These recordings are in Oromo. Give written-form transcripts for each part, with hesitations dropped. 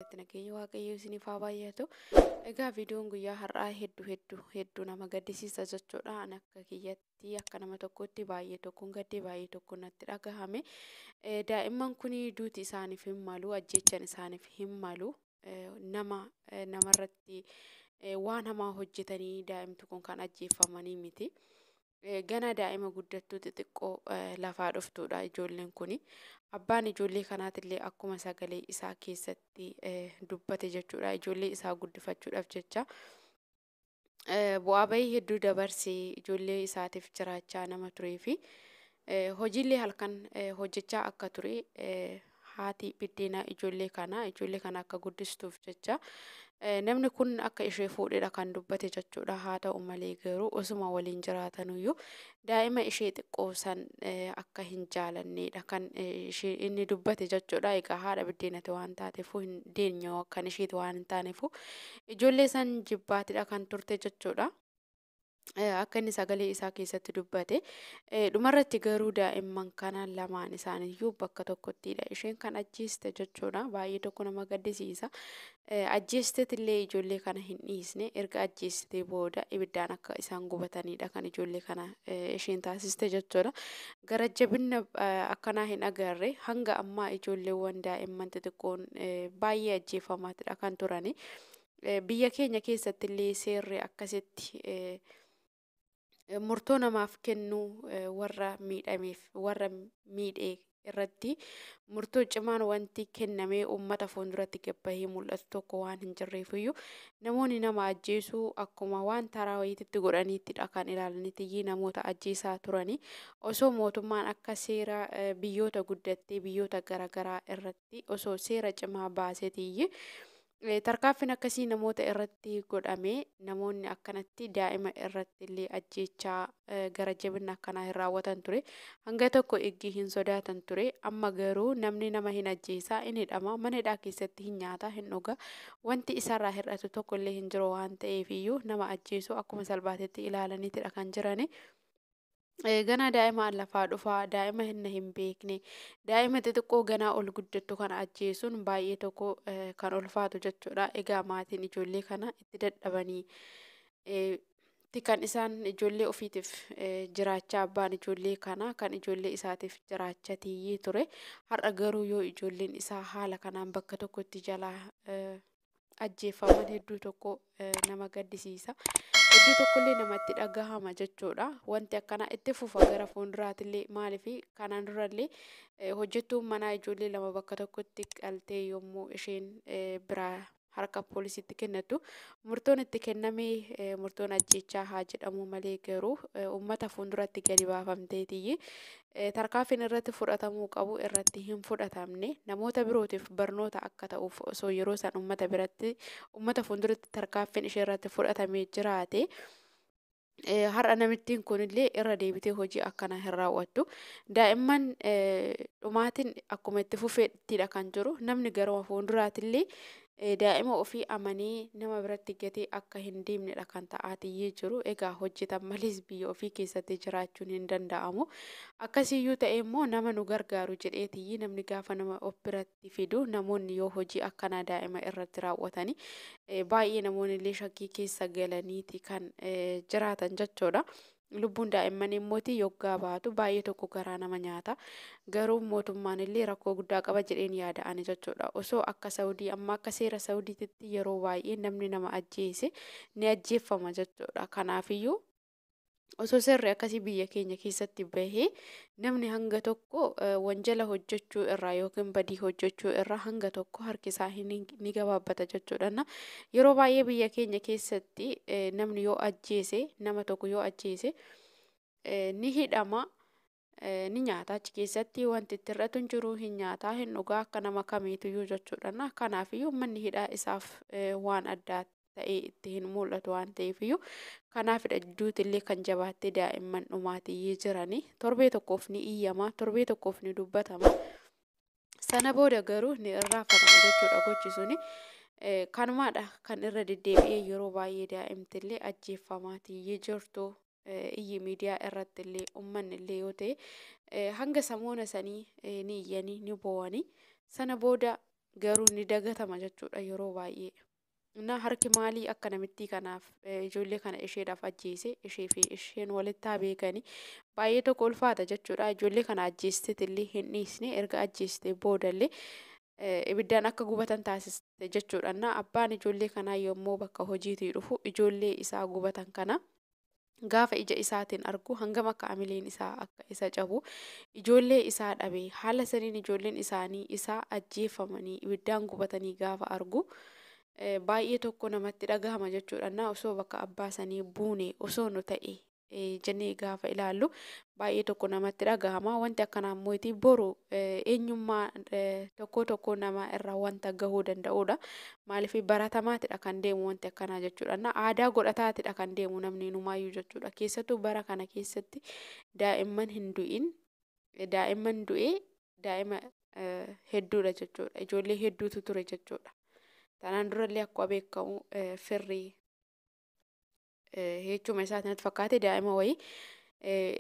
Nageenya Waaqayyoo isiniif haa baay'atu. Egaa viidiyoon guyyaa har'aa hedduu hedduu hedduu nama gaddisiisa jechuudha. Ani akka kiyyatti akka nama tokkotti baay'ee tokkoon gaddee baay'ee tokkoon natti dhagahame. Daa'imman kun duuti isaaniif hin malu, ajjeechaan isaaniif hin malu. Nama namarratti waan hamaa hojjetanii daa'imti kun kan ajjeeffamanii miti. Gana daa'ima guddattuu xixiqqoo lafaa dhuftuudha ijoolleen kuni. Abbaan ijoollee kanaatillee akkuma sagalee isaa keessatti dubbate jechuudha. Ijoollee isaa guddifachuudhaaf jecha bu'aa bahii hedduu dabarsee ijoollee isaatiif jiraachaa nama turee fi hojiilee halkan hojjechaa akka ture, haati biddeenaa ijoollee kanaa ijoollee kana akka guddistuuf jecha namni kun akka ishee fuudhedha kan dubbate jechuudha. Haa ta'u malee garuu osuma waliin jiraatanuyyuu daa'ima ishee xiqqoo san akka hin jaalannedha kan ishee inni dubbate jechuudha. Egaa haadha biddeenati waan taateefu, hin deenye kan isheeti waan hin taaneefu, ijoollee san jibbaatidha kan turte jechuudha. Akka inni sagalee isaa keessatti dubbate, dhumarratti garuu daa'imman kana lamaan isaaniiyyuu bakka tokkottidha isheen kan ajjeeste jechuudha. Baay'ee tokko nama gaddisiisa. Ajjeesteetillee ijoollee kana hin dhiisne. Erga ajjeestee booda ibiddaan akka isaan gubatanidha kan ijoollee kana isheen taasiste jechuudha. Gara jabina akkanaa hin agarre hanga ammaa. Ijoolleewwan daa'imman xixiqqoon baay'ee ajjeefamaatidha kan turani. Biyya keenya keessattillee seerri akkasitti murtoo namaaf kennuu, warra miidhameef, warra miidhee irratti murtoo cimaan wanti kennamee uummata fuulduratti gabbahee mul'atu tokko waan hin jirreefiyyuu, namoonni nama ajjeesuu akkuma waan taraa wayiititti godhaniittidha kan ilaalanitti namoota ajjeesaa turanii. Osoo mootummaan akka seera biyyoota guddattee biyyoota garaagaraa irratti osoo seera cimaa baaseetiyyi tarkaanfiin akkasii namoota irratti godhamee, namoonni akkanatti daa'ima irratti illee ajjeechaa gara jabina akkanaa hin raawwatan ture. Hanga tokko eeggii hin sodaatan ture. Amma garuu namni nama hin ajjeesaa, hin hidhama, mana hidhaa keessatti hin nyaata, hin dhuga, wanti isarraa hir'atu tokko illee hin jiru waan ta'eef iyyuu nama ajjeesuu akkuma salphaatetti ilaalaniitidha kan jirani. Ganaa daa'ima lafaa dhufaa, daa'ima hin beekne, daa'ima xixiqqoo ganaa ol guddattu kana ajjeesuun baay'ee tokko kan ulfaatu jechuudha. Egaa maatiin ijoollee kana itti dadhabanii kan isaan ijoollee ofiitiif jiraachaa, abbaan ijoollee kana kan ijoollee isaatiif jiraachaa tiyyee ture. Har'a garuu yoo ijoolleen isaa haala kanaan bakka tokkotti jalaa ajjeefaman hedduu tokko nama gaddisiisa. Hedduu tokkollee namatti dhagahama jechuudha. Wanti akkanaa itti fufa gara fuulduraatillee. Maaliif, kanaan durallee hojjettuun manaa ijoollee lama bakka tokkotti qaltee yommuu isheen biraa harka poolisiitti kennattu, murtoon itti kennamee murtoon ajjeechaa haa jedhamu malee, garuu uummata fuulduratti gadi baafamteetiyyi tarkaanfiin irratti fudhatamuu qabu irratti hin fudhatamne. Namoota birootiif barnoota akka ta'uuf osoo yeroo san uummata biratti, uummata fuulduratti tarkaanfiin ishee irratti fudhatamee jiraate, har'a namittiin kunillee irra deebitee hojii akkanaa hin raawwattu. Daa'imman dhumaatiin akkuma itti fufeettidha kan jiru. Namni garuma fuulduraatillee daa'ima ofii amanee nama biratti gatee akka hin deemnedha kan ta'aatiyyee jiru. Egaa hojjetan malees biyya ofii keessatti jiraachuun hin danda'amu. Akkasiyyuu ta'e immoo nama nu gargaaru jedheetiyyi namni gaafa nama of biratti fidu, namoonni yoo hojii akkanaa daa'ima irratti raawwatanii, baay'ee namoonni illee shakkii keessa galaniiti kan jiraatan jechuudha. Lubbuun daa'imman immooti yoggaa baatu baay'ee tokko garaa nama nyaata. Garuu mootummaan illee rakkoo guddaa qaba jedheen yaada ani jechuudha. Osoo akka Saudii amma akka seera Saudiititti yeroo baay'ee namni nama ajjeese ni ajjeeffama jechuudha. Kanaafiyyuu osoo seerri akkasii biyya keenya keessatti bahee, namni hanga tokko wanjala hojjechuu irraa yookiin badii hojjechuu irraa hanga tokko harki isaa ni gabaabbata jechuudha. Yeroo baay'ee biyya keenya keessatti namni yoo ajjeese, nama tokko yoo ajjeese, ni hidhama. Ni nyaata, achi keessatti wanti itti hir'atu hin jiru, hin nyaataa, hin dhugaa akka nama kamiitiyyuu jechuudha. Kanaafiyyuu manni hidhaa isaaf waan addaa ta'ee itti hin mul'atu waan ta'eefiyyuu, kanaafidha duutillee kan jabaattee daa'imman dhumaatiyyee jiranii. Torbee tokkoof ni iyyama, torbee tokkoof ni dubbatama. Sana booda garuu ni irraanfatama jechuudha gochi suni. Kanumaadha kan irra deddeebi'ee yeroo baay'ee daa'imtillee ajjeeffamaatiyyee jirtu. Iyyi miidiyaa irratti illee, uummanni illee yoo ta'e, hanga samoona sanii ni iyyanii ni boo'anii, sana booda Garuu ni dagatama jechuudha yeroo baay'ee. Na harki maalii akka namittii kanaaf ijoollee kana isheedhaaf ajjeese, ishee fi isheen walitti haa beekanii, baay'ee tokko ulfaata jechuudha. Ijoollee kana ajjeesteetillee hin dhiisne, erga ajjeestee boodallee ibiddaan akka gubatan taasiste jechuudha. Na abbaan ijoollee kanaa yommuu bakka hojiitii dhufu ijoollee isaa gubatan kana gaafa ija isaatiin argu hangam akka amileen isaa akka isa cabu, ijoollee isaa dhabe haala saniin ijoolleen isaanii isaa ajjeefamanii ibiddaan gubatanii gaafa argu baay'ee tokko namatti dhagahama jechuudha. Na osoo bakka abbaa sanii buune, osoo nu ta'e jennee gaafa ilaallu baay'ee tokko namatti dhagahama. Wanti akkanaa immoo boru eenyummaa tokko tokko namaa irraa wanta gahuu danda'udha. Maaliif baratamaatidha kan deemu wanti akkanaa jechuudha. Na aadaa godhataatidha kan deemu namni numaayyuu jechuudha. Keessattuu bara kana keessatti daa'imman hin du'in, daa'imman du'ee daa'ima hedduudha jechuudha. Ijoollee hedduutu ture jechuudha. Tanaan durallee akkuma beekamu firri jechuma isaatiin natti fakkaate daa'ima wayii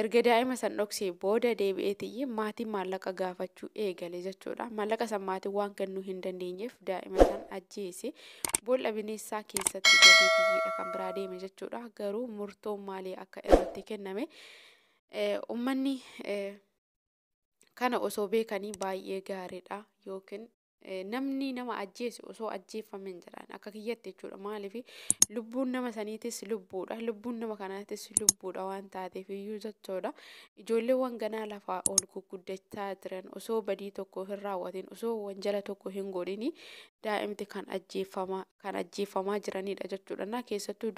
erga daa'ima san dhoksee booda deebi'eetiyyi maatiin maallaqa gaafachuu eegale jechuudha. Maallaqa san maatiin waan kennuu hin dandeenyeef daa'ima san ajjeese boolla bineensaa keessatti gateetiyyiidha kan biraa deeme jechuudha. Garuu murtoon maalii akka irratti kenname uummanni kana osoo beekanii baay'ee gaariidha, yookiin namni nama ajjeese osoo ajjeefame hin jedhan akka kiyyatti jechuudha. Maaliif lubbuun nama saniitis lubbuudha, lubbuun nama kanaatis lubbuudha waan taateef iyyuu jechuudha. Ijoolleewwan ganaa lafaa ol guguddachaa jiran osoo badii tokko hin raawwatin, osoo wanjala tokko hin godhini daa'imti kan ajjeefamaa jiranidha jechuudha. Na keessattuu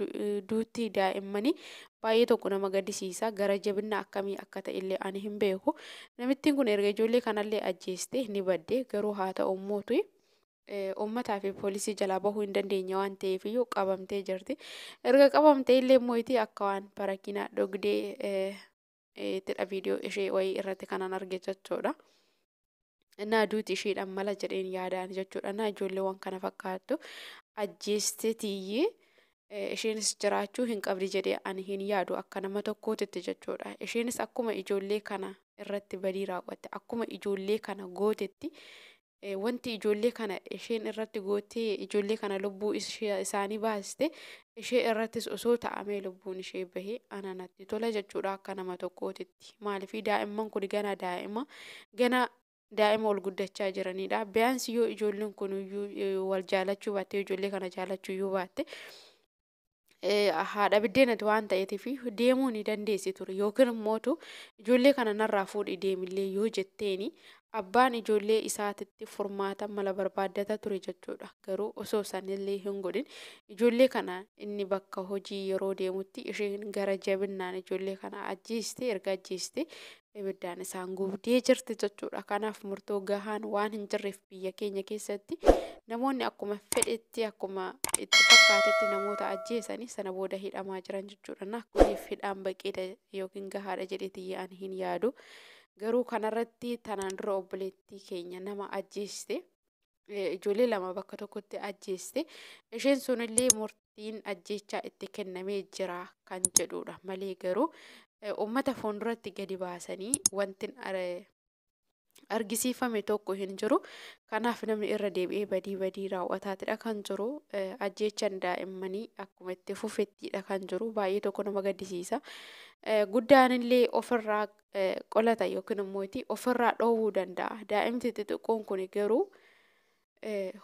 duutii daa'immanii baay'ee tokko nama gaddisiisa. Gara jabina akkamii akka ta'e illee ani hin beeku. Namittiin kun erga ijoollee kanallee ajjeeste ni badde. Garuu haa ta'u mootu uummataa fi poolisii jalaa bahuu hin dandeenye waan ta'eef iyyuu qabamtee jirti. Erga qabamtee illee mootii akka waan barakinaa dhugdee ittidha viidiyoo ishee wayii irratti kanan arge jechuudha. Innaa duuti isheedhaan mala jedheen yaadaan jechuudha. Innaa ijoolleewwan kana fakkaattu ajjeesteetiyyee isheenis jiraachuu hin qabdi jedhee ani hin yaadu akka nama tokkootitti jechuudha. Isheenis akkuma ijoollee kana irratti badii raawwatte, akkuma ijoollee kana gootetti, wanti ijoollee kana isheen irratti gootee ijoollee kana lubbuu isaanii baaste ishee irrattis osoo ta'amee lubbuun ishee bahee ana natti tola jechuudha akka nama tokkootitti. Maaliif daa'imman kun gana daa'ima gana daa'ima ol guddachaa jiranidha. Biyaansi yoo ijoolleen kun iyyuu wal jaalachuu baatte, ijoollee kana jaalachuu iyyuu baatte, haadha biddeenati waan ta'eetiif deemuu ni dandeessi ture, yookiin immoo ijoollee kana narraa fuudhi deemillee yoo jetteeni abbaan ijoollee isaatitti furmaata mala barbaaddata ture jechuudha. Garuu osoo sanillee hin godhin ijoollee kana inni bakka hojii yeroo deemutti isheen gara jabinnaan ijoollee kana ajjeeste, erga ajjeeste ibiddaan isaan gubdee jirti jechuudha. Kanaaf murtoo gahaan waan hin jirreef biyya keenya keessatti namoonni akkuma fedhetti, akkuma itti fakkaatetti namoota ajjeesanii sana booda hidhamaa jiran jechuudha. Na kuniif hidhaan baqeedha yookiin gahaadha jedheetii ani hin yaadu. Garuu kanarratti tanaan dura obboleettii keenya nama ajjeeste, ijoollee lama bakka tokkotti ajjeeste, isheen sunillee murtiin ajjeechaa itti kennamee jira kan jedhudha malee garuu uummata fuulduratti gadi baasanii wanti argisiifame tokko hin jiru. Kanaaf namni irra deebi'ee badii raawwataatidha kan jiru. Ajjeechaan daa'immanii akkuma itti fufettidha kan jiru. Baay'ee tokko nama gaddisiisa. Guddaanillee ofirraa qolata yookiin immoo ofirraa dhoowwuu danda'a. Daa'imti xixiqqoon kun garuu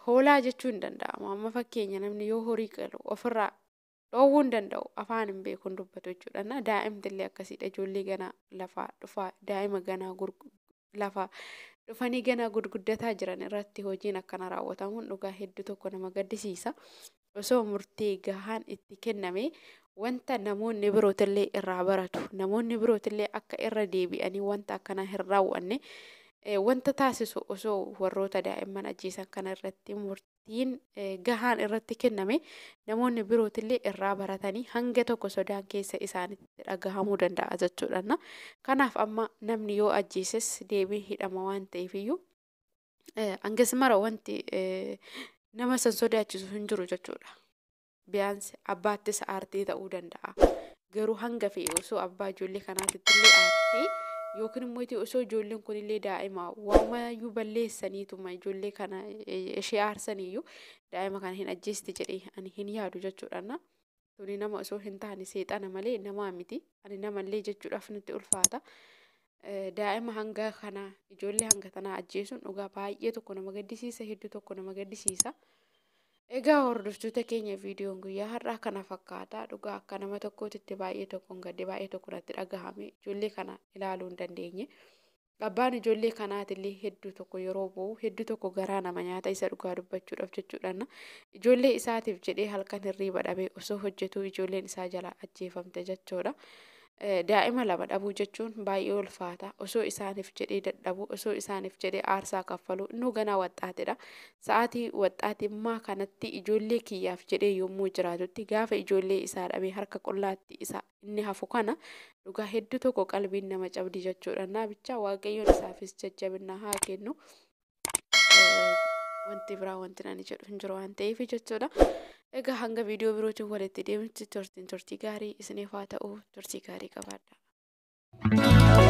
hoolaa jechuu hin danda'amu. Amma fakkeenya namni yoo horii qalu ofirraa dhoowwuu hin danda'u, afaan hin beeku, hin dubbatu jechuudha. Na daa'imti illee akkasiidha. Ijoollee ganaa lafaa dhufaa, daa'ima ganaa lafaa dhufanii ganaa gurguddataa jiran irratti hojiin akkana raawwatamuun dhugaa hedduu tokko nama gaddisiisa. Osoo murtee gahaan itti kenname wanta namoonni birootillee irraa baratu, namoonni birootillee akka irra deebi'anii wanta akkanaa hin raawwanne wanta taasisu osoo warroota daa'imman ajjeesan kana irratti murtiin gahaan irratti kenname namoonni birootillee irraa baratanii hanga tokko sodaan keessa isaanitti dhagahamuu danda'a jechuudha. Kanaaf amma namni yoo ajjeeses deebiin hidhama waan ta'eef iyyuu hangas mara wanti nama san sodaachisu hin jiru jechuudha. Biyaansi abbaattis aartee ta'uu danda'a. Garuu hanga fe'e osoo abbaa ijoollee kanaatitti illee aartee Yookiin immoo osoo ijoolleen kunillee daa'ima waamumayyuu balleessaniituma ijoollee kana ishee aarsaniyyuu daa'ima kana hin ajjeesti jedhee ani hin yaadu jechuudha. Tuni nama osoo hin taane seexana malee namaa miti. Ani namallee jechuudhaaf nutti ulfaata. Daa'ima hanga kana, ijoollee hanga tanaa ajjeesuun dhugaa baay'ee tokko nama gaddisiisa, hedduu tokko nama gaddisiisa. Egaa hordoftoota keenya, viidiyoon guyyaa har'aa kana fakkaata. Dhugaa akka nama tokkootitti baay'ee tokkoon gadde, baay'ee tokko natti dhagahame, ijoollee kana ilaaluu hin dandeenye. Abbaan ijoollee kanaatillee hedduu tokko yeroo boo'u hedduu tokko garaa nama nyaata, isa dhugaa dubbachuudhaaf jechuudha. Ijoollee isaatiif jedhee halkan hirriiba dhabee osoo hojjetuu ijoolleen isaa jala ajjeefamte jechuudha. Daa'ima lama dhabuu jechuun baay'ee ulfaata. Osoo isaaniif jedhee dadhabuu, osoo isaaniif jedhee aarsaa kaffaluu, innuu ganaa waxxaatidha. Sa'aatii waxxaatimmaa kanatti ijoollee kiyyaaf jedhee yommuu jiraatutti gaafa ijoollee isaa dhabee harka qullaatti isa inni hafu kana dhugaa hedduu tokko qalbiin nama cabdi jechuudha. Naa bichaa Waaqayyoon isaafis jajjabina haa kennu. Wanti biraa wanti ani jedhu hin jiru waan ta'eef jechuudha. Egaa hanga viidiyoo birootiin walitti deemnutti turtiin turtii gaarii isiniif haa ta'u, turtii gaarii qabaadha.